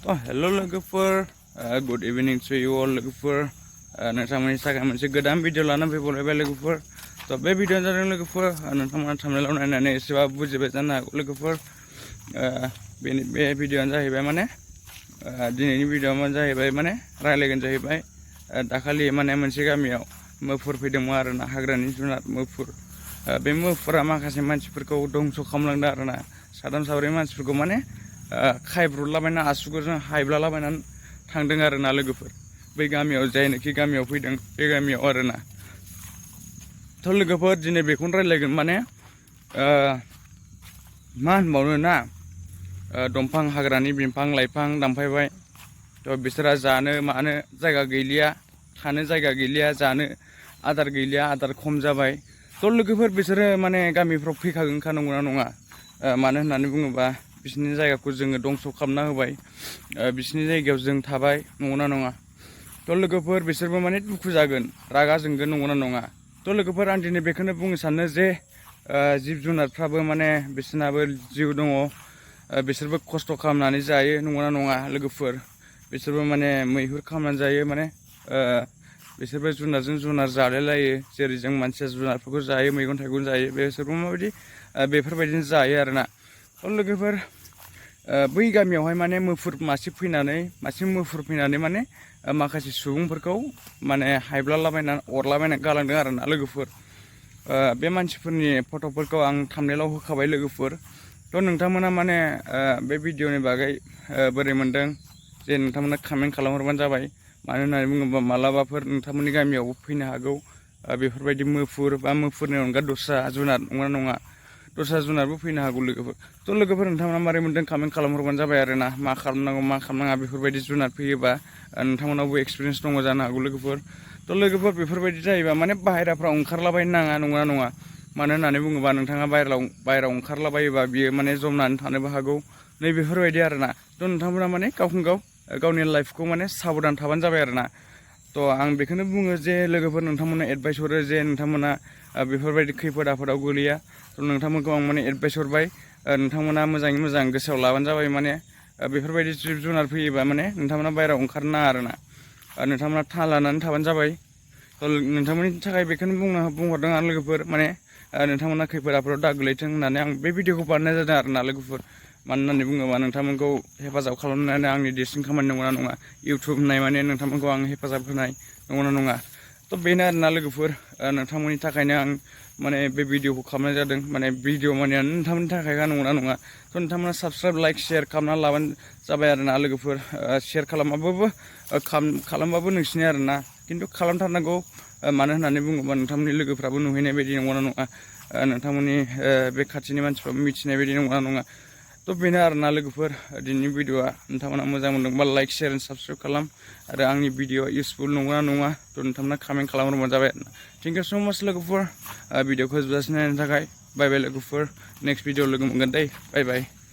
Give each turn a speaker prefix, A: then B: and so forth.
A: Oh, hello lwgwpwr. Good evening to you all lwgwpwr. नोंथांमोननि थाखाय मोनसे गोदान भिडिअ लाना फैबावलायबाय लwgwpwr. तो बे भिडिअ जादों लwgwpwr. नोंथांमोना थांनायाव नायनानै एसेबाबो बुजिबाय जानो हागौ लwgwpwr. बे भिडिअआनो जाहैबाय माने दिनैनि भिडिअआ जाहैबाय माने रायलायगोन जाहैबाय दाखालि माने मोनसे गामियाव मोफुर फैदोंमोन आरोना हाग्रानि जुनार मोफुर. बे मोफुरा माखासे मानसिफोरखौ दंस' खालामलांदों आरोना साथाम साब्रै मानसिफोरखौ माने खायब्रलाबायना आसुगुरजों हायब्लालाबायनानै थांदों आरोना लोगोफोर. बै गामियाव जायनोखि गामियाव फैदों बे गामियाव आरोना. थ' लोगोफोर दिनै बेखौनो रायलायगोन माने मा होनबावनो ना दंफां हाग्रानि बिफां लाइफां दानफायबाय. थ' बिसोरा जानो मानो जायगा गैलिया, थानो जायगा गैलिया, जानो आदार गैलिया, आदार खम जाबाय. थ' लोगोफोर बिसोरो माने गामिफ्राव फैखागोनखा नंगौना नङा? मानो होननानै बुङोबा बिसोरनि जायगाखौ जोङो दंस' खालामना होबाय, बिसोरनि जायगायाव जों थाबाय, नंगौना नङा? थ' लोगोफोर बिसोरबो माने दुखु जागोन, रागा जोंगोन, नंगौना नङा? थ' लोगोफोर आं दिनै बेखौनो बुंनो सानो जे जिब जुनारफ्राबो माने बिसोरनाबो जिउ दङ, बिसोरबो खस्थ' खालामनानै जायो, नंगौना नङा लोगोफोर? बिसोरबो माने मैहुर खालामनानै जायो, माने बिसोरबो जुनारजों जुनार जालायलायो, जेरै जों मानसिया जुनारफोरखौ जायो, मैगं थाइगं जायो, बिसोरबो माबायदि बेफोरबायदिनो जायो आरोना. थ' लोगोफोर बै गामियावहाय माने मासे मुफुर फैनानै माने माखासे सुबुंफोरखौ माने हायब्लालाबायनानै अरलाबायनानै गालांदों आरोना लोगोफोर. बे मानसिफोरनि फट'फोरखौ आं थाम्बनेइलाव होखाबाय लोगोफोर. थ' नोंथांमोना माने बे भिडिअनि बागै बोरै मोनदों जे नोंथांमोना कमेन्ट खालामहरबानो जाबाय. मानो होननानै बुङोबा मालाबाफोर नोंथांमोननि गामियावबो फैनो हागौ बेफोरबायदि मोफुर बा मोफुरनि अनगा दस्रा जुनार, नंगौना नङा? दस्रा जुनारबो फैनो हागौ लोगोफोर. थ' लोगोफोर नोंथांमोना मारै मोनदों कमेन्ट खालामहरबानो जाबाय आरोना. मा खालामनांगौ मा खालामनाङा बेफोरबायदि जुनार फैयोबा नोंथांमोनावबो एक्सपिरियेन्स दङ जानो हागौ लोगोफोर. थ' लोगोफोर बेफोरबायदि जायोबा माने बाहेराफ्राव ओंखारलाबायनो नाङा, नंगौना नङा? मानो होननानै बुङोबा नोंथाङा बाहेरायाव ओंखारलाबायोबा बियो माने जमनानै थानोबो हागौ, नै बेफोरबायदि आरोना. थ' नोंथांमोना माने गावनि लाइफखौ माने साबधान थाबानो जाबाय आरोना. थ' आं बेखौनो बुङो जे लोगोफोर नोंथांमोना एडभाइस हरो जे नोंथांमोना बेफोरबायदि खैफोद आफोदाव गोलैया. थ' नोंथांमोनखौ आं माने एडभाइस हरबाय, नोंथांमोना मोजाङै मोजां गोसोआव लाबानो जाबाय. माने बेफोरबायदि जिब जुनार फैयोबा माने नोंथांमोना बाहेरायाव ओंखारनो नाङा आरोना. नोंथांमोना थाल लानानै थाबानो जाबाय. थ' नोंथांमोननि थाखाय बेखौनो बुंहरदों आं लोगोफोर. माने नोंथांमोना खैफोद आफोदाव दा गोलैथों होननानै आं बे भिडिअखौ बानायनाय जादों आरोना लोगोफोर. मानो होननानै बुङोबा नोंथांमोनखौ हेफाजाब खालामनायानो आंनि देरसिन खामानि, नंगौना नङा? इउटुब होननाय माने नोंथांमोनखौ आं हेफाजाब होनाय, नंगौना नङा? थ' बेनो आरोना लोगोफोर. नोंथांमोननि थाखायनो आं माने बे भिडिअखौ खालामनाय जादों. माने भिडिअ माने नोंथांमोननि थाखायखा, नंगौना नङा? थ' नोंथांमोना साबसक्राइब, लाइक, शेयार खालामना लाबानो जाबाय आरोना लोगोफोर. शेयार खालामबाबो नोंसिनि आरोना, खिन्थु खालामथारनांगौ. मानो होननानै बुङोबा नोंथांमोननि लोगोफ्राबो नुहैनाय बायदि, नंगौना नङा? नोंथांमोननि बे खाथिनि मानसिफ्राबो मिथिनाय बायदि, नंगौना नङा? थ' बेनो आरोना लोगोफोर. दिनैनि भिडिअआ नोंथांमोना मोजां मोनदोंबा लाइक, शेयार, साबसक्राइब खालाम. आरो आंनि भिडिअआ इउसफुल नंगौना नङा थ' नोंथांमोना कमेन्ट खालामहरबानो जाबाय आरोना. थेंक इउ स' माच लोगोफोर, भिडिअखौ जोबजासिम नायनायनि थाखाय. बाय बाय लोगोफोर. नेक्स्ट भिडिअ लोगो मोनगोन दै. बाय बाय.